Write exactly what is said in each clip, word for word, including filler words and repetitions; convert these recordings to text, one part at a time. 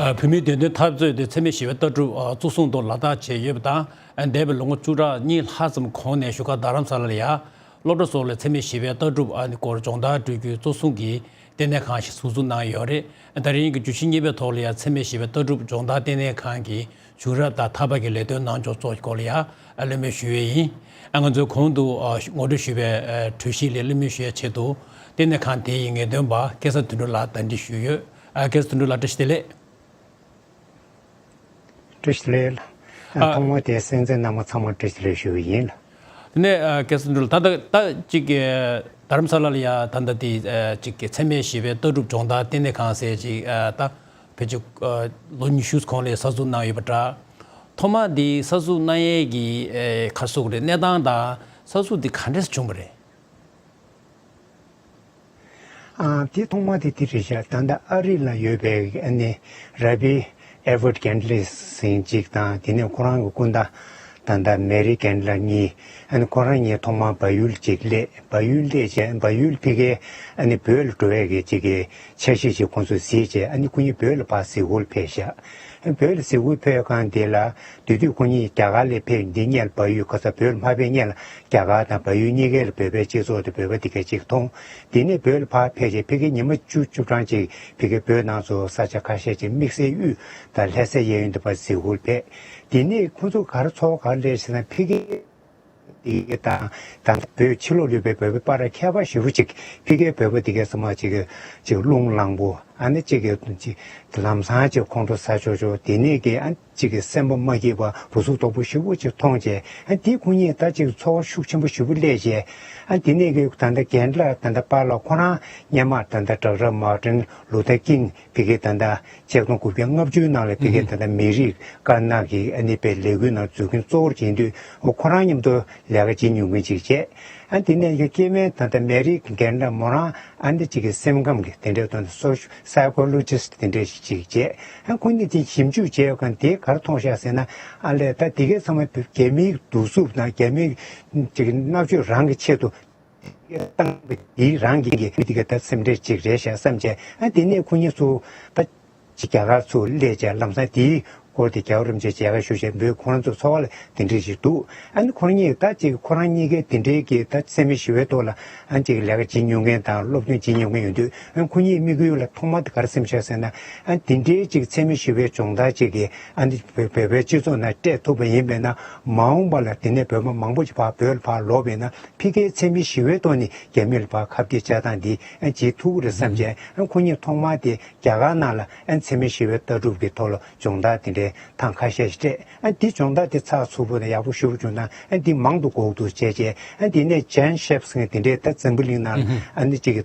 བོད་མིའི་བདེན་དོན་འཐབ་རྩོད་དེ་འཚེ་མེད་ཞི་བའི་ལྟ་གྲུབ་གཙོ་བཟུང་ཐོག་ལག་བསྟར་བྱས་ཡོད་པ་དང་། འདས་པའི་ལོ་ངོ་བཅུ་ཕྲག་གཉིས་ལྷག་ཙམ་གོང་ནས་བཞུགས་སྒར་རྡ་རམ་ས་ལ་ལ་ཡ། སློབ་གྲྭ་སོགས་ལ་འཚེ་མེད་ཞི་བའི་ལྟ་གྲུབ་ཨ་ནི་སྐོར་སྦྱོང་བརྡར་སྤྲོད་རྒྱུའི་གཙོ་བཟུང་གིས་ལྟེ་གནས་ཁང་ཞིག་ཟུར་འཛུགས་གནང་ཡོད་རེད། ད་རིང་གི་བརྗོད་གཞི་གཉིས་པའི་ཐོག་ལ་ཡང་འཚེ་མེད་ཞི་བའི་ལྟ་གྲུབ་སྦྱོང་བརྡར་ལྟེ་གནས་ཁང་གི་བྱུང་རབས་དང་ད་བར་གྱི་ལས་དོན་གནང་ཕྱོགས་སོགས་ཀྱི་སྐོར་ལ་ཡང་གླེང་མོལ་ཞུ་ཡས་ཡིན། ང་ཚོས་གོང་དུ་ངོ་སྤྲོད་ཞུས་པའི་གྲོས་གཞི་ལ་གླེང་མོལ་ཞུ་ཡས་ཆེད་དུ་ལྟེ་གནས་ཁང་དེ་ཡི་ངེས་སྟོན་པ་སྐལ་བཟང་དོན་གྲུབ་ལགས་གདན་འདྲེན་ཞུས་ཡོད། སྐལ་བཟང་དོན་གྲུབ་ལགས་བཀྲ་ཤིས་བདེ་ལེགས། བཀྲ་ཤིས་བདེ་ལེགས། ཨ། ཐོག་མར་དེ་གསན་མཁན་རྣམ་པ་ཚང་མར་བཀྲ་ཤིས་བདེ་ལེགས་ཞུ་གི་ཡིན་ལ། དེ་ནས་ཨ། སྐལ་བཟང་དོན་གྲུབ་ལགས། ད་ལྟ་ད་ཅིག་རྡ་རམ་ས་ལ་ལ་ཡ་ད་ལྟ་དེ་ཨ། ཅིག་འཚེ་མེད་ཞི་བའི་ལྟ་གྲུབ་སྦྱོང་བརྡར་ལྟེ་གནས་ཁང་ཟེར་ཅིག་ཨ། ད་ཕལ་ཆེར་ཨ། ལོ་ཉི་ཤུ་གོང་ལ་གསར་འཛུགས་གནང་ཡོད་པ་འདྲ། ཐོག་མར་འདི་གསར་འཛུགས་གནང་ཡས་ཀྱི་ཨ། ག་རེ་ཟེར་དགོས་རེད། གནས་སྟངས་དང་གསར་འཛུགས་འདི་ག་འདྲས་བྱུང་བ་རེད། ཨ། དེ་ཐོག་མ་དེ་དེ་རེད་ཤག་ད་ལྟ་ཨ་རི་ལ་ཡོད་པའི་ཨ་ནི་ར་བི་ཨེ་ཝར་ཌི་ཀན་ལི་ཟེར་མཁན་ཅིག་དང་། དེ་ནས་ཁོ་རང་གི་སྐུ་ཟླ་ད་ལྟ་མེ་རི་ཀན་ལི་གཉིས། ཨ་ནི་ཁོ་རང་གཉིས་ཐོག་མར་བལ་ཡུལ་ཅིག་སླེབས། བལ་ཡུལ་སླེབས་བྱས་བལ་ཡུལ་ཕ་གིར་ཨ་ནི་བོད་ལ་འགྲོ་ཡས་ཀྱི་ཅིག་གི་འཆར་གཞི་ཅིག་ཁོང་ཚོས་གཟིགས་བྱས། ཨ་ནི་ཁོ་གཉིས་བོད་ལ་ཕར་གཟིགས་སྐོར་ཕེབས་ཤག་བོད་ལ་གཟིགས་སྐོར་ཕེབས་སྒང་དེ་ལ། དེ་དུས་ཁོ་གཉིས་རྒྱ་གར་ལ་ཕེབས། འདི་སྔོན་ལ་བལ་ཡུལ་ག་ས་བོད་ལ་མ་ཕེབས་སྔོན་ལ་རྒྱ་གར་དང་བལ་ཡུལ་གཉིས་ཀའི་ལ་བོད་པའི་སྤྱི་ཚོགས་དེ་བོད་པ་དེ་ག་ཅིག་མཐོང་། དེ་ནས་བོད་ལ་ཕར་ཕེབས་རྗེས་ཕ་གིར་ཉི་མ་བཅུ་བཅུ་གྲངས་ཅིག་ཕ་གིར་བོད་ནང་དུ་ས་ཆ་ཁ་ཤས་ཅིག་དམིགས་བསལ་དབུས་དང་ལྷ་སའི་གཡས་གཡོན་དུ་ཕར་གཟིགས་སྐོར་ཕེབས། དེ་ནས་ཁོ་ཚོ་ག་རེ་ཚོར་བ་ག་རེ་སླེབས་ཟེར་ན། ཕ་གི་དེ་དང་ད་ལྟ་བོད་ཕྱི་ལོགས་ལ་ཡོད་པའི་བོད་པའི་བར་ལ་ཁྱད་པར་ཞེ་པོ་ཅིག་ཕ་གིའི་བོད་པ་དེ་གའི་ཚང་མ་ཅིག་ཅིག་རླུང་ལངས་པོ། ཨ་ནི་ཅིག་གི་ཅིག་ལམ་སང་ཅིག་ཁོང་ཁྲོ་ཟ་ཆོག་ཆོག་དེ་ནས་ཀྱི་ཨ་ཅིག་གི་སེམས་པ་མ་སྐྱིད་པ་རུ་གཟུགས་དོག་པོ་ཞེ་པོ་ཅིག་མཐོང་བྱས། ཨ་དེ་ཁོ་གཉིས་ད་ཅིག་ཚོར་བ་ཤུགས་ཆེན་པོ་ཞེ་པོ་སླེབས་བྱས། ཨ་དེ་ནས་ཀྱི་ད་ལྟ་རྒན་ལགས་ད་ལྟ་པཱ་ལགས་ཁོ་རང་སྔོན་མ་ད་ལྟ་ཌོག་ཊར་མར་ཊིན་ལུ་ཐར་ཀིང་ཕ་གི་ད་ལྟ་ཆིག་སྟོང་དགུ་བརྒྱ་ལྔ་བཅུ་ནང་ལ་ཕ་གི་ད་ལྟ་མི་རིགས་དཀར་ནག་གི་ཨ་ནི་པའི་ལས་འགུལ་ནང་འཛུལ་མཁན་གཙོ་བོར་བྱེད་དུས། ཁོ་རང་མཉམ་དུ་ལས་ཀ་བྱེད་མྱོང་མཁན་ཅིག་བྱས། ཨ་དེ་ནས་ཀྱི་སྐྱེ་དམན་ད་ལྟ་མེ་རི་ཀན་ལ་མོ་རང་ཨ་འདི་ཅིག་གི་སེམས་ཁམས་ཀྱི་དེ་འདྲའི་ཐོག་ནས་སོ་སའི་ཀོ་ལོ་ཇི་སི་ཊི་དེ་འདྲའི་ཞིག་ཅིག་བྱས། ཨ་ཁོ་གཉིས་དེ་ཞིབ་འཇུག་བྱས་ཡོད་མཁན་དེ་ག་རེ་མཐོང་ཤག་ཟེར་ན། ཨ་ལས་ད་དེ་གའི་ཚང་མ་རྒྱ་མིའི་གདུག་རྩུབ་དང་རྒྱ་མིའི་ཅིག་མནར་གཅོད་རང་གི་ཆེད་དུ་བཏང་བ་དེ་རང་གི་གི་དེ་ག་ད་སེམས་ཁྲལ་ཅིག་རེད་ཤག་བསམ་བྱས། ཨ་དེ་ནས་ཁོ་གཉིས་ཚོ་ད། ཅིག་རྒྱ་གར་ཚུར་སླེབས་བྱས་ལམ་སང་དེའི་སྐོར་དེ་རྒྱལ་བ་རིན་པོ་ཆེ་མཇལ་ཁ་ཞུ་བྱས་འབུལ། ཁོ་རང་ཚོ་ཚོར་བ་ལ་དེ་འདྲ་ཞིག་འདུག་ཨ་ནི་ཁོ་རང་གཉིས་ད་ཅིག་ཁོ་རང་གཉིས་ཀའི་དེ་འདྲའི་གི་ད་འཚེ་མེད་ཞི་བའི་ཐོག་ལ་ཨ་ཅིག་ལས་ཀ་བྱེད་མྱོང་མཁན་དང་སློབ་སྟོན་བྱེད་མྱོང་མཁན་ཡོང་དུས། ཨ་ཁོ་གཉིས་དམིགས་ཡུལ་ལ་ཐོག་མ་དེ་ག་རེ་སེམས་ཤར་ཟེར་ན། ཨ་དེ་འདྲའི་ཅིག་འཚེ་མེད་ཞི་བའི་སྦྱོང་བརྡར་ཅིག་གིས་ཨ་ནི་བོད་པའི་སྤྱི་ཚོགས་ནང་སྤྲད་ཐུབ་པ་ཡིན་པས་ན། མ་འོངས་པ་ལ་དེ་ནས་བོད་པ་མང་པོ་ཅིག་ཕར་བོད་ལ་ཕར་ལོག་པས་ན། ཕ་གིའི་འཚེ་མེད་ཞི་བའི་ཐོག་ནས་རྒྱ་མི་ལ་ཕར་ཁ་གཏད་བཅག་སྟངས་འདི་ཨ་བྱེད་ཐུབ་ཀྱི་རེད་བསམ་བྱས། ཨ་ཁོ་གཉིས་ཐོག་མ་དེ་རྒྱ་གར་ནང་ལ་ཨ་འཚེ་མེད་ཞི་བའི་ལྟ་གྲུབ་ཀྱི་ཐོག་ལ་སྦྱོང་བརྡར་དེ་འདྲའི་ཐེངས་ཁ་ཤས་ཤིག་སྤྲད། ཨ་འདི་སྦྱོང་བརྡར་དེ་ཚགས་ཚུད་པོ་དང་ཡག་པོ་ཞེ་པོ་བྱུང་ན། ཨ་འདི་མང་དུ་དགོས་འདུག་བྱས་བྱས། ཨ་འདི་ནས་ཇན་ཤེབ་ཟེར་མཁན་དེ་འདྲའི་ད་འཛམ་བུ་གླིང་ནང་ལ་ཨ་ནི་གཅིག་གི་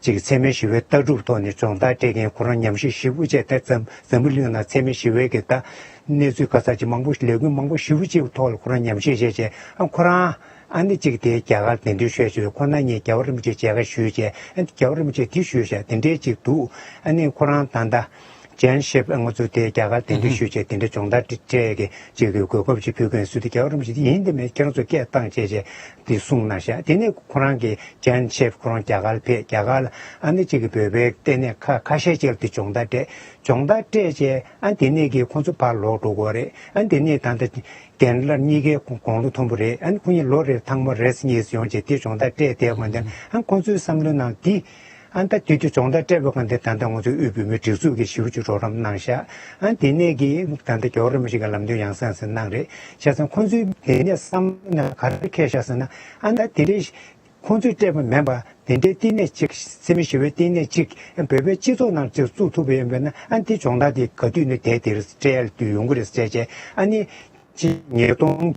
ཅིག་འཚེ་མེད་ཞི་བའི་ལྟ་གྲུབ་ཐོག་ནས་སྦྱོང་བརྡར་སྤྲད་མཁན། ཁོ་རང་ཉམས་ཞིབ་ཞེ་པོ་བྱས། ད་འཛམ་འཛམ་བུ་གླིང་ནང་འཚེ་མེད་ཞི་བའི་གི་ད་གནས་ཚུལ་ག་ས་ཅིག་མང་པོ་ཞིག་ལས་འགུལ་མང་པོ་ཞེ་པོ་ཅིག་ཐོག་ལ་ཁོ་རང་ཉམས་ཞིབ་བྱས་བྱས། ཨ་ཁོ་རང་ཨ་ནི་གཅིག་དེ་རྒྱ་གར་གདན་འདྲེན་ཞུས་བྱས། ཁོ་ན་གཉིས་རྒྱལ་བ་རིན་པོ་ཆེ་མཇལ་ཁ་ཞུས་བྱས། ཨ་རྒྱལ་བ་རིན་པོ་ཆེ་དེ་ཞུས་བྱས་དེ་འདྲའི་ཅིག་འདུག་ཨ་ནི་ཁོ་རང་ད་ལྟ་ཇན་ཤེབ་ང་ཚོ་དེ་རྒྱ་གར་གདན་འདྲེན་ཞུས་བྱས་དེ་འདྲ་སྦྱོང་བརྡར་སྤྲད་ཀྱི་ཅིག་གི་གོ་སྐབས་ཅིག་ཕུལ་མཁན་སུ་དེ་རྒྱལ་བ་རིན་པོ་ཆེ་དེ་ཡིན། དེ་མེད་ཁྱེད་རང་ཚོ་སྐད་བཏང་བྱས་བྱས་དེ་གསུངས་གནང་ཤག་དེ་ནས་ཁོ་རང་གི་ཇན་ཤེབ་ཁོ་རང་རྒྱ་གར་ཕེབས། རྒྱ་གར་ལ་ཨ་ནི་གཅིག་གི་བོད་པའི་ལྟེ་གནས་ཁ་ཁ་ཤས་ཅིག་ལ་དེ་སྦྱོང་བརྡར་སྤྲད། སྦྱོང་བརྡར་སྤྲད་བྱས་ཨ་དེ་ནས་ཀྱི་ཁོང་ཚོ་ཕར་ལོག་འགྲོ་དགོས་རེད། ཨ་དེ་ནས་ད་ལྟ་རྒན་ལགས་གཉིས་ཀའི་དགུང་ལོ་མཐོན་པོ་རེད། ཨ་ནི་ཁོང་གཉིས་ལོ་རེར་ཐེངས་མ་རེ་གཉིས་ཡོང་བྱས་དེ་སྦྱོང་བརྡར་སྤྲད་བསྡད་པ་འདི། ཨ་ཁོང་ཚོའི་བསམ་བློའི་ནང་འདི་ཨ་ད་དུས་དུས་སྦྱོང་བརྡར་སྤྲད་པའི་སྒང་དེ་ད་ལྟ་ང་ཚོའི་དབུས་བོད་མིའི་སྒྲིག་འཛུགས་ཀྱིས་ཞེ་པོ་ཅིག་རོགས་རམ་གནང་ཤག་ཨ་དེ་ནས་ཀྱི་ད་ལྟ་རྒྱལ་བ་རིན་པོ་ཆེ་གི་ལམ་སྟོན་ཡང་སེ་ཡང་སེ་གནང་རེད། བྱས་ཙང་ཁོང་ཚོའི་དེ་ནས་བསམ་བློའི་ནང་ག་རེ་འཁྱེར་ཤག་ཟེར་ན། ཨ་ད་དེ་འདྲའི་ཁོང་ཚོས་སྤྲད་པ་མིན་པ་དེ་འདྲའི་བསྟི་གནས་གཅིག་འཚེ་མེད་ཞི་བའི་བསྟི་གནས་གཅིག་བོད་པའི་སྤྱི་ཚོགས་ནང་ཅིག་བཙུགས་ཐུབ་པ་ཡིན་པས་ན། ཨ་འདི་སྦྱོང་བརྡར་དེ་ག་དུས་ནས་དེ་དེར་སྤྲད་ཡ་དུས་ཡོང་གི་རེད་ཟེར་བྱས། ཨ་ནི་ཕྱི་ཉིས་སྟོང་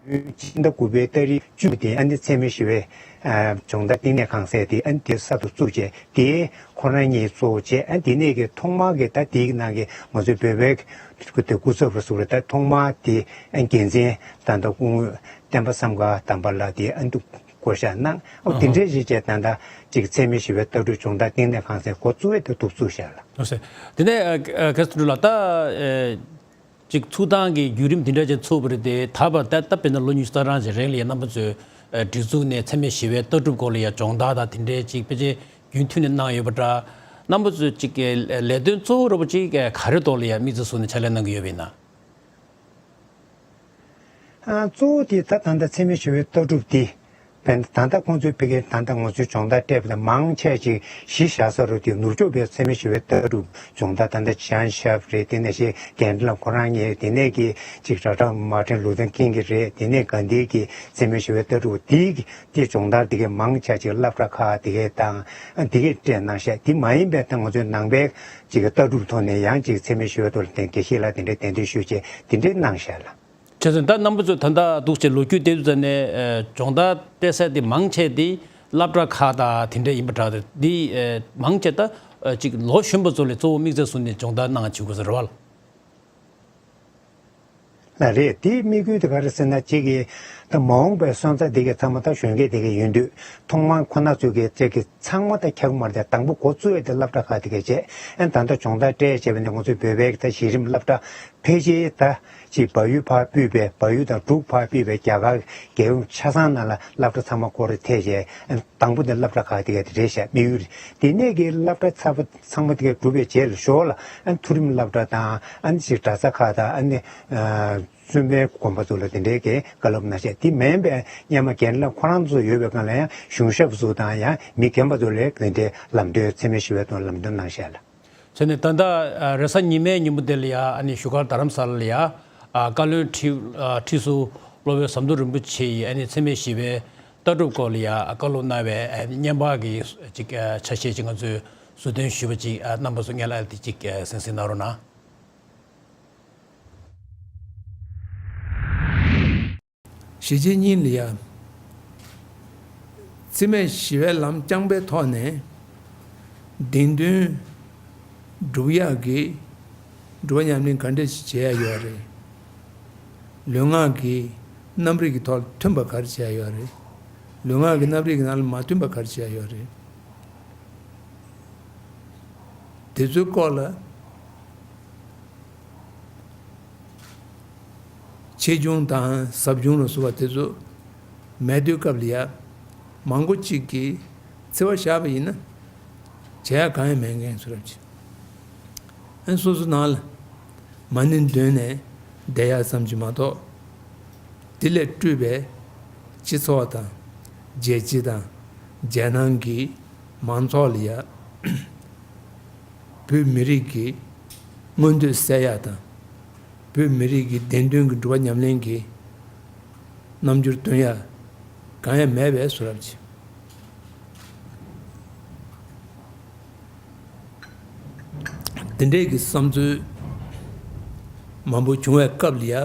ཕྱི་ཟླ་དགུ་པའི་ཏ་རིག་བཅུ་དེ་ཨ་ནི་འཚེ་མེད་ཞི་བའི་ཨ་སྦྱོང་བརྡར་བསྟི་གནས་ཁང་ཟེར་དེ་ཨ་ནི་དེ་གསར་དུ་བཙུགས་བྱས། དེ་ཁོ་རང་གཉིས་གཙོ་བོ་བྱས། ཨ་དེ་ནས་ཀྱི་ཐོག་མར་གྱི་ད་དེའི་ནང་གི་ང་ཚོའི་བོད་པའི་སྐུ་དེ་སྐུ་ཚབ་རུ་ཟུར་རེད། ད་ཐོག་མར་དེ་ཨ་འགན་འཛིན་ད་ལྟ་སྐུ་ངོ་བསྟན་པ་བསམ་མཁར་དམ་པ་ལགས་དེ་ཨ་འདུག་བསྐོ་བཞག་གནང་། ཨོ་དེ་འདྲས་ཞིག་བྱས་ད་ལྟ་ཅིག་འཚེ་མེད་ཞི་བའི་ལྟ་གྲུབ་སྦྱོང་བརྡར་བསྟི་གནས་ཁང་ཟེར་འགོ་བཙུགས་པའི་དེ་འདུག་བཙུགས་བཞག་ལ། ལགས་སོ། དེ་ནས་ཨ་ཨ་སྐལ་བཟང་དོན་གྲུབ་ལགས། ད་ཨ་ཅིག་ཚུགས་སྟངས་ཀྱི་བརྒྱུད་རིམ་དེ་འདྲ་ཅིག་ཚུགས་པ་རེད་དེ། ད་བར་ད་ལྟ་དཔེར་ན་ལོ་ཉི་ཤུ་རྩ་གྲངས་ཅིག་རིང་ལ་ཡ་རྣམ་པ་ཚོས་ཨ་སྒྲིག་འཛུགས་ནས་འཚེ་མེད་ཞི་བའི་ལྟ་གྲུབ་སྐོར་ལ་ཡ་སྦྱོང་བརྡར་དང་དེ་འདྲའི་ཅིག་ཕལ་ཆེར་རྒྱུན་མཐུད་ནས་གནང་ཡོད་པ་འདྲ། རྣམ་པ་ཚོས་ཅིག་གི་ལས་དོན་གཙོ་བོ་ར་པོ་ཅིག་ག་རེ་ཐོག་ལ་ཡང་དམིགས་བསལ་བཟུང་ནས་ཕྱག་ལས་གནང་གི་ཡོད་པ་ཡིན་ན། ཨ། གཙོ་བོ་དེ་ད་ད་ལྟ་འཚེ་མེད་ཞི་བའི་ལྟ་གྲུབ་དེ། ད་ལྟ་ཁོང་ཚོའི་ཕ་གིར་ད་ལྟ་ང་ཚོའི་སྦྱོང་བརྡར་སྤྲད་པ་དང་མང་ཆེ་ཅིག་གཞི་བཞག་ས་རུ་དེ་ནུབ་ཕྱོགས་པའི་འཚེ་མེད་ཞི་བའི་ལྟ་གྲུབ་སྦྱོང་བརྡར། ད་ལྟ་ཇཱན་ཤཱབ་རེད། དེ་ནས་ཤེ་གྷན་ཌི་ལ་ཁོ་རང་ཉིད། དེ་ནས་ཀྱི་ཅིག་ར་ཊར་མར་ཊིན་ལུ་ཐར་ཀིང་གི་རེད། དེ་ནས་གྷན་དྷི་གི་འཚེ་མེད་ཞི་བའི་ལྟ་གྲུབ་དེ་གི་དེ་སྦྱོང་བརྡར་དེ་གའི་མང་ཆེ་ཅིག་སློབ་གྲྭ་ཁག་དེ་གའི་དང་དེ་གའི་སྤྲད་གནང་ཤག་དེ་མ་ཡིན་པའི་ད་ང་ཚོའི་ནང་པའི་ཅིག་ལྟ་གྲུབ་ཐོག་ནས་ཡང་ཅིག་འཚེ་མེད་ཞི་བའི་ཐོག་ལ་དེ་དགེ་བཤེས་ལགས་དེ་འདྲའི་གདན་འདྲེན་ཞུས་བྱས་དེ་འདྲའི་གནང་ཤག་ལ། བྱས་ཙང་ད་རྣམ་པ་ཚོས་ད་ལྟ་འདུག་ཅེས་ལོ་རྒྱུས་བལྟས་དུས་ཙ་ནས་ཨ་སྦྱོང་བརྡར་སྤྲད་ས་དེ་མང་ཆེ་དེ་སློབ་གྲྭ་ཁག་དང་དེ་འདྲ་ཡིན་པ་འདྲ། དེ་འདི་ཨ་མང་ཆེ་ད་ཨ་ཅིག་ལོ་གཞོན་པ་ཚོ་ལ་གཙོ་བོ་དམིགས་བསལ་བཟུང་ནས་སྦྱོང་བརྡར་གནང་བྱེད་དགོས་ས་རེད་བ། ལགས་རེད། དེའི་དམིགས་ཡུལ་དེ་ག་རེ་ཟེར་ན། གཅིག་གིས་ད་མ་འོངས་པའི་སོན་རྩ་དེ་གའི་ཚང་མ་ད་གཞོན་སྐྱེས་དེ་གའི་ཡིན་དུས་ཐོག་མར་ཁོ་ན་ཚོས་ཀྱི་གཅིག་གི་ཚང་མ་ད་འཁྱག་མར་དེ་དང་པོ་འགོ་བཙུགས་ཡས་དེ་སློབ་གྲྭ་ཁག་དེ་གའི་བྱས། ཨ་ནི་ད་ལྟ་སྦྱོང་བརྡར་སྤྲད་བྱས་པ་ནས་ང་ཚོའི་བོད་པའི་ད་གཞི་རིམ་སློབ་གྲྭ་ཕལ་ཆེར་ད་ཅིག་བལ་ཡུལ་ཕར་སྤོས་པའི། བལ་ཡུལ་དང་འབྲུག་ཕར་སྤོས་པའི་རྒྱ་གར་རྒྱལ་ཡོངས་ཆ་ཚང་ནང་ལ་སློབ་གྲྭ་ཚང་མ་སྐོར་ར་ཐེབས་བྱས། ཨ་ནི་དང་པོ་དེ་སློབ་གྲྭ་ཁག་དེ་གའི་དེ་རེད་ཤག་དམིགས་ཡུལ་རེད། དེ་ནས་ཀྱི་སློབ་གྲྭ་ཚང་མ་ཚང་མ་དེ་གའི་གྲུབ་པའི་རྗེས་ལ་ཞོར་ལ་ཨ་ནི་མཐོ་རིམ་སློབ་གྲྭ་དང་ཨ་ནི་ཅིག་གྲྭ་ས་ཁག་དང་ཨ་ནི་ཨ་བཙུན་མའི་དགོན་པ་ཚོ་ལ་དེ་འདྲའི་གི་བཀའ་སློབ་གནང་ཤག་དེ་མིན་པའི་སྔོན་མ་རྒན་ལགས་ཁོ་རང་ཚོ་ཡོད་པའི་སྒང་ལ་ཡང་གཞུང་ཞབས་ཚོ་དང་ཡང་མི་རྒན་པ་ཚོ་ལ་དེ་འདྲའི་ལམ་སྟོན། འཚེ་མེད་ཞི་བའི་ཐོག་ལམ་སྟོན་གནང་ཤག་ལ། བྱས་ནས་ད་ལྟ་ཨ་རེས་གཟའ་ཉི་མའི་ཉིན་མོ་དེ་ལ་ཡ་ཨ་ནི་བཞུགས་སྒར་རྡ་རམ་ས་ལ་ལ་ཡ་ཨ་བཀའ་བློན་ཁྲི་ཨ་ཁྲི་ཟུར་སློབ་དཔོན་ཟམ་གདོང་རིན་པོ་ཆེ་ཡིས་ཨ་ནི་འཚེ་མེད་ཞི་བའི་ལྟ་གྲུབ་སྐོར་ལ་ཡ་བཀའ་སློབ་གནང་བའི་ཨ་བརྙན་པར་གྱི་ཅིག་ཨ་ཆ་ཤས་ཅིག་ང་ཚོས་ཟུར་འདོན་ཞུས་པ་ཅིག་ཨ་རྣམ་པ་ཚོ་སྔོན་ལ་ཨ་དེ་ཅིག་ཨ་གསན་གཟིགས་གནང་རོགས་གནང་། གཞིས་བྱེས་གཉིས་ལ་ཡ། འཚེ་མེད་ཞི་བའི་ལམ་རྐྱང་པའི་ཐོག་ནས་བདེན་དོན་སྒྲུབ་ཡག་གི་སྒྲུབ་པ་ཉམས་ལེན་ག་འདྲ་ཞིག་བྱེད་ཡ་ཡོད་རེད། ལུས་ངག་གི་རྣམ་རིག་གི་ཐོག་ལ་མཐུན་པ་ག་རེ་བྱེད་ཡ་ཡོད་རེད། ལུས་ངག་གི་རྣམ་རིག་གི་ནང་ལ་མ་མཐུན་པ་ག་རེ་བྱེད་ཡ་ཡོད་རེད། དེ་ཚོའི་སྐོར་ལ་ཆེ་ཆུང་དང་ཟབ་ཆུང་ལ་སོགས་པ་དེ་ཚོ་མེད་དུས་སྐབས་ལ་ཡ། མང་པོ་གཅིག་གིས་འཚེ་བ་བཞག་པ་ཡིན་ན་བྱེད་ཡ་གང་ཡང་མེད་མཁན་ཚོ་རབ་ཅིག་ཨན་སོ་སོ་ནང་ལ་མ་ཎི་འདོན་ནས་བསྡད་ཡ་ཙམ་གྱིས་མ་གཏོགས། དེ་ལས་སྤྲོས་པའི་སྤྱི་ཚོགས་དང་རྒྱལ་སྤྱི་དང་རྒྱལ་ནང་གི་མང་ཚོགས་ལ་ཡ། བོད་མི་རིགས་ཀྱི་མངོན་འདོད་གསལ་ཡག་དང་། བོད་མི་རིགས་ཀྱི་བདེན་དོན་གྱི་སྒྲུབ་པ་ཉམས་ལེན་གྱི་རྣམ་འགྱུར་སྟོན་ཡག་གང་ཡང་མེད་པའི་བཟོ་འདྲ་ཅིག་དེ་འདྲའི་གི་བསམ་ཚུལ་མང་པོ་བྱུང་བའི་སྐབས་ལ་ཡ།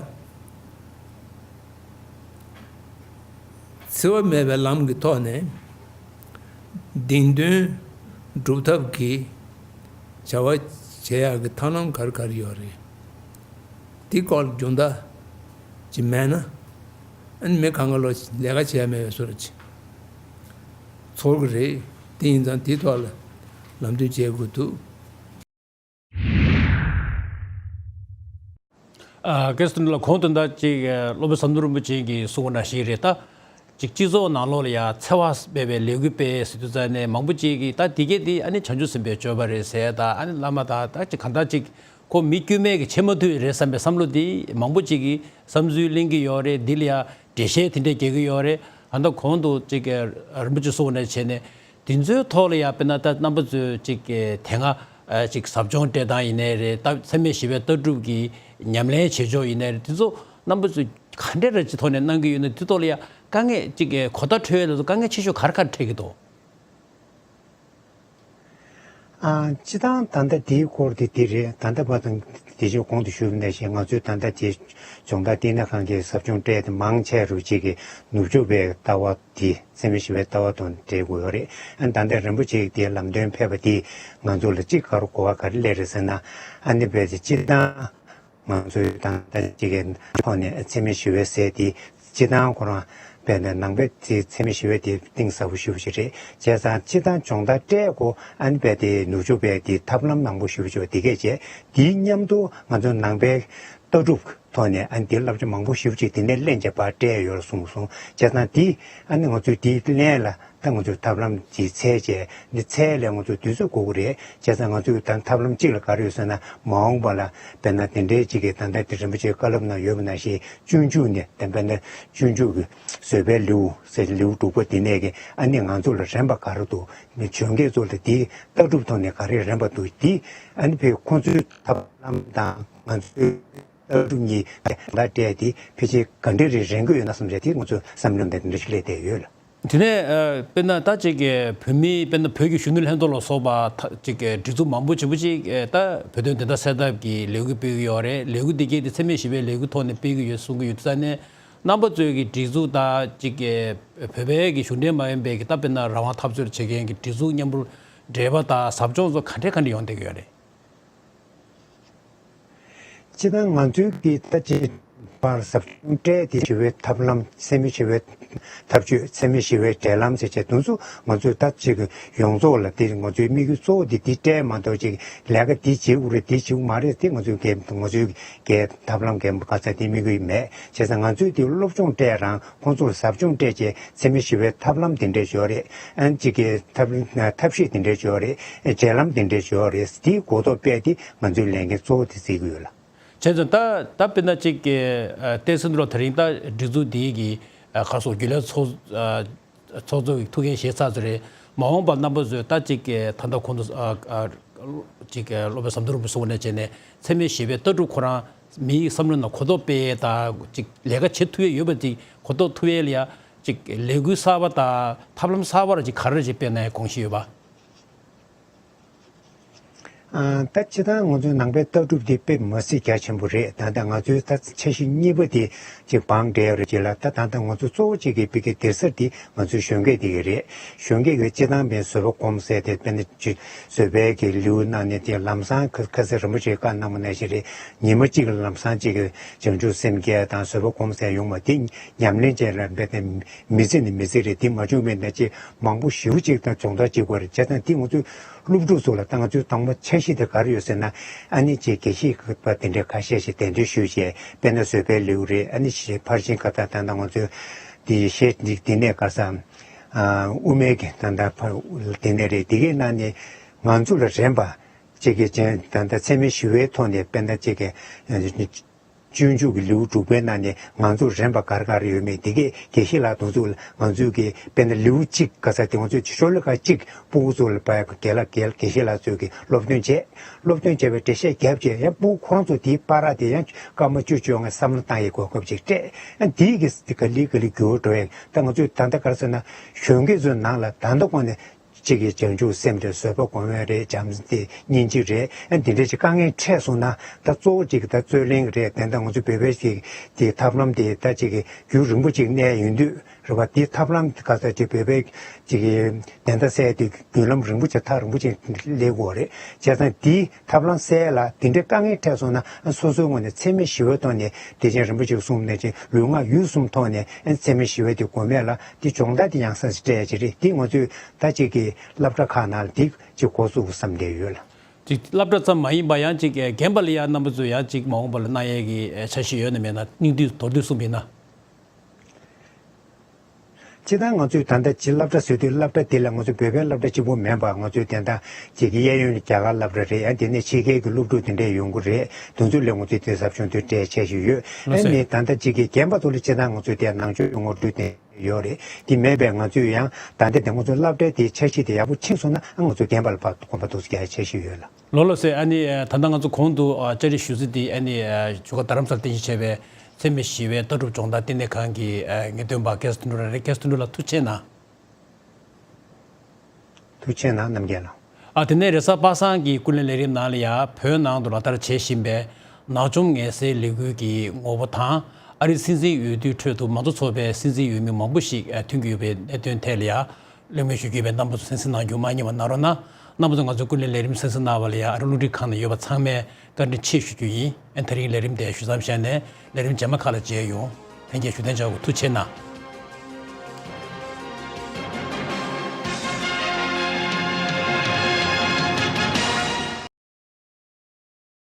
འཚེ་བ་མེད་པའི་ལམ་གྱི་ཐོག་ནས་བདེན་དོན་སྒྲུབ་ཐབས་ཀྱི་བྱ་བ་བྱེད་ཡག་གི་ཐབས་ལམ་ག་རེ་ག་རེ་ཡོད་རེད། དེའི་སྐོར་ལ་སྦྱོང་བརྡར་ཅིག་མེད་ན། ཨ་ནི་མི་གང་ག་ལོ་ལས་ཀ་བྱེད་ཡ་མེད་པའི་བཟོ་འདྲ་ཅིག་ཚོར་གི་རེད། དེ་ཡིན་ཙང་དེའི་ཐོག་ལ་ལམ་སྟོན་བྱེད་དགོས་འདུག་ཨ། སྐལ་བཟང་ལགས། གོང་དུ་ད་ཅིག་ཨ་སློབ་དཔོན་ཟམ་གདོང་རིན་པོ་ཆེ་གིས་གསུངས་པ་ནང་བཞིན་རེད། ད་ཅིག་སྤྱི་ཚོགས་ནང་ལོགས་ལ་ཡ་འཚེ་བ་མེད་པའི་ལས་འགུལ་སྤེལ་ཟེར་དུས་ཙ་ནས་མང་པོ་ཅིག་གིས་ད་དེ་གས་དེ་ཨ་ནི་བྱང་ཆུབ་སེམས་དཔའི་སྤྱོད་པ་རེད་ཟེར། ད་ཨ་ནི་བླ་མ་དང་ད་ཅིག་གང་ལྟར་ཅིག་ཁོ་མི་དཀྱུས་མའི་གི་ཆེས་མ་ཐུབ་རེད་བསམ་པའི་བསམ་བློ་དེ་མང་པོ་ཅིག་གིས་བསམ་ཚུལ་གླེང་གི་ཡོད་རེད། འདི་ལ་ཡ་འགྲེལ་བཤད་དེ་འདྲས་རྒྱག་གི་ཡོད་རེད། ད་ལྟ་གོང་དུ་ཅིག་རིན་པོ་ཆེ་གསུངས་པ་ནང་བཞིན་བྱས་ནས། དེ་ཚོའི་ཐོག་ལ་ཡང་དཔེར་ན་ད་རྣམ་པ་ཚོས་ཅིག་དེ་སྔ་ཨ་ཅིག་ཟབ་སྦྱོང་སྤྲད་སྟངས་ཡིན་ནའི་རེད། ད་འཚེ་མེད་ཞི་བའི་ལྟ་གྲུབ་ཀྱི་ཉམས་ལེན་བྱེད་ཕྱོགས་ཡིན་ནའི་རེད། དེ་ཚོ་རྣམ་པ་ཚོས་ག་འདྲ་ར་ཅིག་ཐོག་ནས་གནང་གི་ཡོད་ན། དེ་ཐོག་ལ་ཡང་དཀའ་ངལ་ཅིག་གོ་བརྡ་འཕྲོད་ཡས་ལ་སོགས་དཀའ་ངལ་ཆེ་ཤོས་ག་རེ་ག་རེ་འཕྲད་ཀྱི་འདུག་ཨ། སྤྱིར་བཏང་ད་ལྟ་དེའི་སྐོར་དེ་དེ་རེད། ད་ལྟ་བར་དུ་དེ་བཞིན་གོང་དུ་ཞུས་པ་ནང་བཞིན་ང་ཚོས་ད་ལྟ་དེ་སྦྱོང་བརྡར་བསྟི་གནས་ཁང་གི་ཟབ་སྦྱོང་སྤྲད་དེ་མང་ཆེ་རུ་ཅིག་གིས་ནུབ་ཕྱོགས་པའི་ལྟ་བ་དེ་འཚེ་མེད་ཞི་བའི་ལྟ་བ་དང་འབྲེལ་དགོས་ཡོད་རེད། ཨ་ནི་ད་ལྟ་རིན་པོ་ཆེ་གིས་དེའི་ལམ་སྟོན་ཕེབས་པ་དེས་ང་ཚོ་ལ་ཅིག་ག་རེ་གོ་བ་ག་རེ་སླེབས་རེད་ཟེར་ན། ཨ་ནི་རྦད་དེ་སྤྱིར་བཏང་ང་ཚོའི་ད་ལྟ་ཅིག་གི་ཐོག་ནས་འཚེ་མེད་ཞི་བའི་ཟེར་དེ་སྤྱིར་བཏང་ཁོ་རང་རྦད་དེ་ནང་པའི་དེ་འཚེ་མེད་ཞི་བའི་དེ་གཏིང་ཟབ་པོ་ཞེ་པོ་ཅིག་རེད། བྱས་ཙང་སྤྱིར་བཏང་སྦྱོང་བརྡར་སྤྲད་དགོས། ཨ་ནི་རྦད་དེ་ནུབ་ཕྱོགས་པའི་དེ་ཐབས་ལམ་མང་པོ་ཞེ་པོ་ཅིག་དེ་གས་བྱས། དེའི་མཉམ་དུ་ང་ཚོ་ནང་པའི་ ལྟ་གྲུབ་ཐོག་ནས་ཨ་ནི་དེ་བསླབ་བྱ་མང་པོ་ཞེ་པོ་ཅིག་དེ་ནས་ལེན་བྱས་ཕར་སྤྲད་ཡོད་ལ་གསུངས་སོང་། བྱས་ཙང་དེ་ཨ་ནི་ང་ཚོས་དེ་ལེན་ལ་ད་ང་ཚོས་ཐབས་ལམ་ཅིག་འཚོལ་བྱས། འདི་འཚོལ་ལས་ང་ཚོས་དུས་ཚོད་འགོར་གྱི་རེད། བྱས་ཙང་ང་ཚོས་ད་ཐབས་ལམ་གཅིག་ལ་ག་རེ་ཡོད་ཟེར་ན། མ་འོངས་པ་ལ་དཔེར་ན་དེ་འདྲའི་ཅིག་གི་ད་ལྟ་དེ་རིན་པོ་ཆེའི་བཀའ་སློབ་ནང་ཡོད་པ་ནང་བཞིན་སྤྱོད་འཇུག་ནས། དེ་དཔེར་ན་སྤྱོད་འཇུག་གི་བཟོད་པའི་ལེའུ་ཟེར་ལེའུ་དྲུག་པ་དེ་ནས་ཀྱི་ཨ་ནི་ང་ཚོ་ལ་རན་པ་ག་རེ་འདུག། གཞོན་སྐྱེས་ཚོ་ལ་དེའི་ལྟ་གྲུབ་ཐོག་ནས་ག་རེ་རན་པ་འདུག། དེ་ཨ་ནི་ཕའི་ཁོང་ཚོའི་ཐབས་ལམ་དང་ང་ཚོའི་ལྟ་གྲུབ་གཉིས་ལ་སྤྲད་དེ་ཕལ་ཆེར་ག་འདྲ་རེ་རན་གྱི་ཡོད་ན་བསམ་བྱས་དེ་ང་ཚོ་བསམ་བློ་འདི་འདྲ་ཞིག་སླེབས་བསྡད་ཡོད་ལ། དེ་ནས་ཨ་དཔེར་ན་ད་ཅིག་གི་བོད་མི་དཔེར་ན་བོད་ཀྱི་གཞོན་ནུ་ལྷན་ཚོགས་ལ་སོགས་པ་ད་ཅིག་གི་སྒྲིག་འཛུགས་མང་པོ་ཆེན་པོ་ཅིག་ཨ་ད་བོད་དོན་བདེན་མཐའ་གསལ་ཐབས་ཀྱི་ལས་འགུལ་སྤེལ་གྱི་ཡོད་རེད། ལས་འགུལ་འདི་གས་དེ་འཚེ་མེད་ཞི་བའི་ལས་འགུལ་ཐོག་ནས་སྤེལ་གྱི་ཡོད་གསུང་གི་ཡོད་དུས་ཙང་ནས། རྣམ་པ་ཚོའི་གི་སྒྲིག་འཛུགས་དང་ཅིག་གི་བོད་པའི་གི་གཞུང་འབྲེལ་མ་ཡིན་པའི་གི་ད་དཔེར་ན་རང་དབང་འཐབ་རྩོད་བྱེད་མཁན་གྱི་སྒྲིག་འཛུགས་མཉམ་པོ་འབྲེལ་བ་དང་ཟབ་སྦྱོང་སོགས་ག་འདྲས་ག་འདྲས་ཡོང་བསྡད་ཀྱི་ཡོད་རེད། སྤྱིར་བཏང་ང་ཚོའི་གི་ད་ཅིག་པར་ཟབ་སྦྱོང་སྤྲད་དེ་ཞི་བའི་ཐབས་ལམ། འཚེ་མེད་ཞི་བའི་ཐབས་ཇུས། འཚེ་མེད་ཞི་བའི་འབྲེལ་ལམ་ཟེར་བྱས་དེ་ཚོ་ང་ཚོས་ད་ཅིག་ཡོངས་རྫོགས་ལ་དེ་ང་ཚོའི་དམིགས་ཡུལ་གཙོ་བོ་དེ་དེ་སྤྲད་མ་གཏོགས་ཅིག་ལས་ཀ་དེ་བྱེད་དགོས་རེད། དེ་བྱེད་དགོས་མ་རེད། དེ་ང་ཚོའི་གི་ང་ཚོའི་གི་ཐབས་ལམ་གི་ག་ཚད་དེ་དམིགས་ཡུལ་མེད། བྱས་ཙང་ང་ཚོས་དེ་སློབ་སྦྱོང་སྤྲད་རང་ཁོང་ཚོར་ཟབ་སྦྱོང་སྤྲད་བྱས། འཚེ་མེད་ཞི་བའི་ཐབས་ལམ་དེ་འདྲས་ཡོད་རེད། ཨ་ནི་གཅིག་གི་ཐབས་ཐབས་ཤེས་དེ་འདྲས་ཡོད་རེད། འབྲེལ་ལམ་དེ་འདྲས་ཡོད་རེད། དེའི་གོ་རྟོགས་སྤེལ་ཏེ་ང་ཚོའི་ལས་འགན་གཙོ་བོ་དེ་བརྩི་གི་ཡོད་ལ། བྱས་ཙང་ད་ད་དཔེར་ན་གཅིག་གི་ཨ་བསྟན་འཛིན་ལགས་དེ་རིང་ད་སྒྲིག་འཛུགས་འདིའི་གི་ཨ་ག་སོགས་རྒྱུན་ལས་ཚོགས་ཨ་ཚོགས་གཙོ་གི་ཐུགས་འགན་བཞེས་ཚར་ཚོད་རེད། མ་འོངས་པར་རྣམ་པ་ཚོས་ད་གཅིག་གི་ད་ལྟ་ཁོང་ཚོ་ཨ་ཨ་གཅིག་གི་སློབ་དཔོན་ཟམ་གདོང་རིན་པོ་ཆེ་གསུངས་པ་ནང་བཞིན་ནས་འཚེ་མེད་ཞི་བའི་ལྟ་གྲུབ་ཁོ་རང་མིའི་བསམ་བློ་ནང་གོ་རྟོགས་སྤེལ་ཡས་དང་གཅིག་ལས་ཀ་བྱེད་ཐུབ་ཡས་ཡོད་པ་ཅིག་གོ་རྟོགས་ཐུབ་ཡས་ལ་ཡ། ཅིག་ལས་འགུལ་གསར་པ་དང་ཐབས་ལམ་གསར་པ་ར་ཅིག་ག་རེ་ཅིག་སྤེལ་ན་ཡང་དགོངས་བཞེས་ཡོད་པ། ཨ་ད་སྤྱིར་བཏང་ང་ཚོའི་ནང་པའི་ལྟ་གྲུབ་འདི་དཔེ་མི་སྲིད་རྒྱ་ཆེན་པོ་རེད། ད་ལྟ་ང་ཚོའི་ད་འཆར་གཞི་གཉིས་པ་དེ་ཅིག་བང་བསྒྲལ་རེད་ཅིག་ལ། ད་ད་ལྟ་ང་ཚོ་གཙོ་བོ་གཅིག་གི་བི་ཀའི་སྡེ་གཟར་དེ་ང་ཚོའི་གཞོན་སྐྱེས་དེ་གི་རེད། གཞོན་སྐྱེས་ཀྱི་སྤྱིར་བཏང་པའི་བཟོད་པ་སྒོམ་ཟེར་དེ་དཔེར་ན་ཅིག་བཟོད་པའི་གི་ལེའུ་ནང་ནས་དེ་ལམ་སང་ཁ་ཁ་སང་རིན་པོ་ཆེས་བཀའ་གནང་བ་ནང་བཞིན་རེད། ཉི་མ་གཅིག་ལ་ལམ་སང་གཅིག་གི་བྱང་ཆུབ་སེམས་བསྐྱེད་དང་བཟོད་པ་སྒོམ་ཟེར་ཡོང་བ་དེ་ཉམས་ལེན་བྱས་ལ་འབད་དེ་མི་ཚེ་ནི་མི་ཚེ་རེད། དེ་མ་བྱུང་བའི་ནང་ཅིག་མང་པོ་ཞེ་པོ་ཅིག་དང་སྦྱོང་བརྡར་བྱེད་དགོས་རེད། བྱས་ཙང་དེ་ང་ཚོའི་སློབ་ཕྲུག་ཚོ་ལ་ད་ང་ཚོའི་དང་པོ་འཆར་གཞི་དེ་ག་རེ་ཡོད་ཟེར་ན། ཨ་ནི་ཅིག་དགེ་བཤེས་པ་དེ་འདྲའི་ཁ་ཤས་ཤིག་གདན་འདྲེན་ཞུས་བྱས། དཔེར་ན་བཟོད་པའི་ལེའུ་རེད། ཨ་ནི་ཕར་ཕྱིན་ཁ་ད་ད་ལྟ་ང་ཚོའི་དེ་ཤེས་དེ་ནས་ག་ས་དབུ་མའི་གི་ད་ལྟ་ཕར་དེ་ནས་རེད། དེ་གའི་ནང་ནས་ང་ཚོ་ལ་རན་པ་ཅིག་གི་ཅན་ད་ལྟ་འཚེ་མེད་ཞི་བའི་ཐོག་ནས་དཔེར་ན་ཅིག་གི་སྤྱོད་འཇུག་གི་ལེའུ་དྲུག་པའི་ནང་ནས་ང་ཚོར་རན་པ་ག་རེ་ག་རེ་ཡོད་མེད་དེ་གས་དགེ་བཤེས་ལགས་དེ་ཚོ་ལ་ང་ཚོས་ཀྱི་དཔེར་ན་ལེའུ་གཅིག་ག་ས་དེ་ང་ཚོས་ཤོ་ལོ་ཀ་གཅིག་སྤུ་གུ་ཚོ་ལ་ཕར་དགེ་ལགས་དགེ་དགེ་བཤེས་ལགས་ཚོས་ཀྱི་སློབ་སྟོན་བྱས། སློབ་སྟོན་བྱས་པའི་འགྲེལ་བཤད་བརྒྱབ་བྱས་ཡང་སྤུ་གུ་ཁོ་རང་ཚོ་དེའི་བར་དེ་ཡང་སྐར་མ་བཅུ་བཅོ་ལྔ་བསམ་བློ་བཏང་ཡའི་གོ་སྐབས་ཅིག་སྤྲད། ཡང་དེའི་གི་ག་ལེ་ག་ལེ་འགྱུར་བ་འགྲོ་ཡ། ད་ང་ཚོས་ད་ལྟ་ག་རེ་ཟེར་ན་གཞོན་སྐྱེས་ཚོའི་ནང་ལ་ད་ལྟ་གོང་ནས་གཅིག་གིས་བྱང་ཆུབ་སེམས་དང་བཟོད་པ་སྒོམ་ཡས་རེད། བྱམས་བརྩེ་སྙིང་རྗེ་རེད། ཨ་འདི་འདྲའི་ཅིག་དཀའ་ངལ་འཕྲད་སོང་ན་ད་གཙོ་བོ་གཅིག་ད་རྩོད་གླེང་རེད། དེ་འདྲ་ང་ཚོ་བོད་པའི་ཅིག་དེ་ཐབས་ལམ་དེ་ད་ཅིག་རྒྱུན་རིང་པོ་ཅིག་གནས་ཡོང་དུས་རེད་པ། དེ་ཐབས་ལམ་ག་ས་ཅིག་བོད་པའི་ཅིག་བདེན་མཐའ་གསལ་དེ་རྒྱུན་ལམ་རིང་པོ་ཅིག་ཐག་རིང་པོ་ཅིག་སླེབས་དགོས་རེད། བྱས་ཙང་དེ་ཐབས་ལམ་གསལ་ལ་དེ་འདྲའི་དཀའ་ངལ་འཕྲད་སོང་ན་ཨ་སོ་སོའི་ངོས་ནས་འཚེ་མེད་ཞི་བའི་ཐོག་ནས་བདེ་ཆེན་རིན་པོ་ཆེས་གསུངས་ནང་བཞིན་ལུས་ངག་ཡིད་གསུམ་ཐོག་ནས་ཨ་འཚེ་མེད་ཞི་བའི་དེ་སྒོམ་ཡས་ལ་དེ་སྦྱོང་བརྡར་དེ་ཡང་སེ་སྤྲད་ཡ་ཅིག་རེད། དེ་ང་ཚོས་ད་ཅིག་གི་སློབ་གྲྭ་ཁག་ནང་ལ་དེ་ཅིག་འགོ་བཙུགས་བསམ་བསྡད་ཡོད་ལ། ཅིག་སློབ་གྲྭ་ཙམ་མ་ཡིན་པ་ཡང་ཅིག་རྒན་པ་ལ་ཡང་རྣམ་པ་ཚོས་ཡང་ཅིག་མ་འོངས་པ་ལ་གནང་ཡས་ཀྱི་འཆར་གཞི་ཡོད་ན་མེད་ན། སྙིང་བསྡུས་མདོར་བསྡུས་གསུངས་པ་ཡིན་ན། སྤྱིར་བཏང་ང་ཚོས་ད་ལྟ་ཅིག་སློབ་གྲྭ་ཟེར་དུས་སློབ་གྲྭ་དེ་ལ་ང་ཚོ་བོད་པའི་སློབ་གྲྭ་གཅིག་པོ་མིན་པ་ང་ཚོས་དེ་འདྲ་ཅིག་གི་གཡས་གཡོན་ལ་རྒྱ་གར་སློབ་གྲྭ་རེད། ཡང་དེ་ནས་ཕྱི་རྒྱལ་གྱི་སློབ་ཕྲུག་དེ་འདྲས་ཡོང་གི་རེད། དེ་ཚོ་ལ་ང་ཚོས་དེ་ཟབ་སྦྱོང་དེ་སྤྲད་འཆར་གཞི་ཡོད། ལགས་སོ། ཨ་ནི་ད་ལྟ་ཅིག་གི་རྒན་པ་ཚོ་ལ་སྤྱིར་བཏང་ང་ཚོས་དེ་ནང་ཆོས་ངོ་སྤྲོད་དེ་ཡོད་རེད། དེ་མེད་པས་ང་ཚོས་ཡང་ད་ལྟ་དེ་ང་ཚོ་སློབ་གྲྭའི་དེ་འཆར་གཞི་དེ་ཡག་པོ་ཕྱིན་སོང་ན་ཨ་ང་ཚོ་རྒན་པ་ལ་ཕར་གོམ་པ་འདུག་སེ་རྒྱག་འཆར་གཞི་ཡོད་ལ། ལགས་ལགས་སོ། ཨ་ནི་ད་ལྟ་ང་ཚོ་གོང་དུ་བཅར་འདྲི་ཞུ་ས་དེ་ཨ་ནི་བཞུགས་སྒར་རྡ་རམ་ས་ལར་རྟེན་གཞི་བྱས་པའི་འཚེ་མེད་ཞི་བའི་ལྟ་གྲུབ་སྦྱོང་བརྡར་ལྟེ་གནས་ཁང་གི་ངེས་སྟོན་པ་སྐལ་བཟང་དོན་གྲུབ་ལགས་རེད། སྐལ་བཟང་དོན་གྲུབ་ལགས་ཐུགས་རྗེ་གནང་། ཐུགས་རྗེ་གནང་རྣམ་རྒྱལ་ལགས། ཨ་དེ་ནས་རེས་གཟའ་པ་སངས་ཀྱི་ཀུན་གླེང་ལས་རིམ་ནང་ལ་ཡང་བོད་ནང་དུ་ལག་བསྟར་བྱེད་བཞིན་པའི་ནག་འཇོམས་ངན་སེལ་ལས་འགུལ་གྱི་ངོ་བོ་དང་ཨ་རིའི་སྲིད་འཛིན་འོས་བསྡུའི་ཁྲོད་དུ་མང་གཙོ་ཚོགས་པའི་སྲིད་འཛིན་འོས་མི་མང་པོ་ཞིག་ཐོན་གྱི་ཡོད་པའི་གནད་དོན་ཐད་ལ་ཡང་། གླེང་མོལ་ཞུ་རྒྱུ་ཡོད་པས་རྣམ་པ་ཚོ་གསན་གཟིགས་གནང་རྒྱུ་མ་བསྙེལ་བ་གནང་རོགས་གནང་། རྣམ་པ་ཚོ་ང་ཚོའི་ཀུན་གླེང་ལས་རིམ་གསན་གཟིགས་གནང་བ་ལ་ཡང་ཨ་རི་རླུང་འཕྲིན་ཁང་ནང་ཡོད་པ་ཚང་མས་བཀའ་དྲིན་ཆེ་ཞུ་རྒྱུ་ཡིན། ཨ་ནི་དེ་རིང་ལས་རིམ་དེ་ཞུ་མཚམས་བཞག་ནས་ལས་རིམ་རྗེས་མ་ཁག་ལ་མཇལ་ཡོང་། ལྷན་རྒྱས་བཞུགས་གདན་འཇགས་དགོས། ཐུགས་རྗེ་གནང་།